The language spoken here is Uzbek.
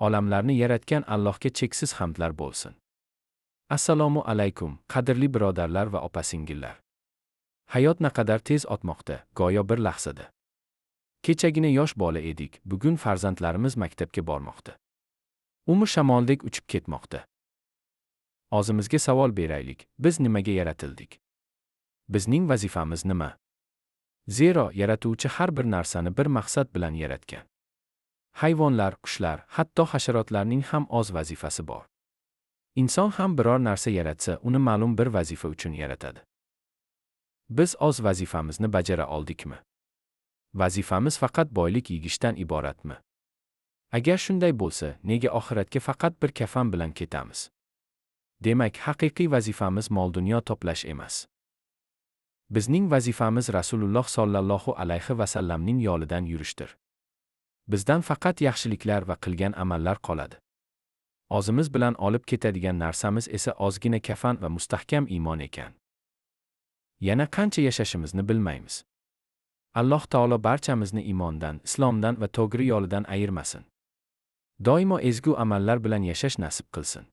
Olamlarni yaratgan Allohga cheksiz hamdlar bo'lsin. Assalomu alaykum, qadrli birodarlar va opa-singillar. Hayot naqadar tez o'tmoqda, go'yo bir lahzada. Kechagina yosh bola edik, bugun farzandlarimiz maktabga bormoqda. Umr shamoldek uchib ketmoqda. O'zimizga savol beraylik, biz nimaga yaratildik? Bizning vazifamiz nima? Zero, yaratuvchi har bir narsani bir maqsad bilan yaratgan. Hayvonlar, qushlar, hatto hasharotlarning ham o'z vazifasi bor. Inson ham biror narsa yaratsa, uni ma'lum bir vazifa uchun yaratadi. Biz o'z vazifamizni bajara oldikmi? Vazifamiz faqat boylik yig'ishdan iboratmi? Agar shunday bo'lsa, nega oxiratga faqat bir kafan bilan ketamiz? Demak, haqiqiy vazifamiz mol-dunyo to'plash emas. Bizning vazifamiz Rasululloh sollallohu alayhi va sallamning yo'lidan yurishdir. Bizdan faqat yaxshiliklar va qilgan amallar qoladi. O'zimiz bilan olib ketadigan narsamiz esa ozgina kafan va mustahkam iymon ekan. Yana qancha yashashimizni bilmaymiz. Alloh taolo barchamizni iymondan, islomdan va to'g'ri yo'lidan ayirmasin. Doimo ezgu amallar bilan yashash nasib qilsin.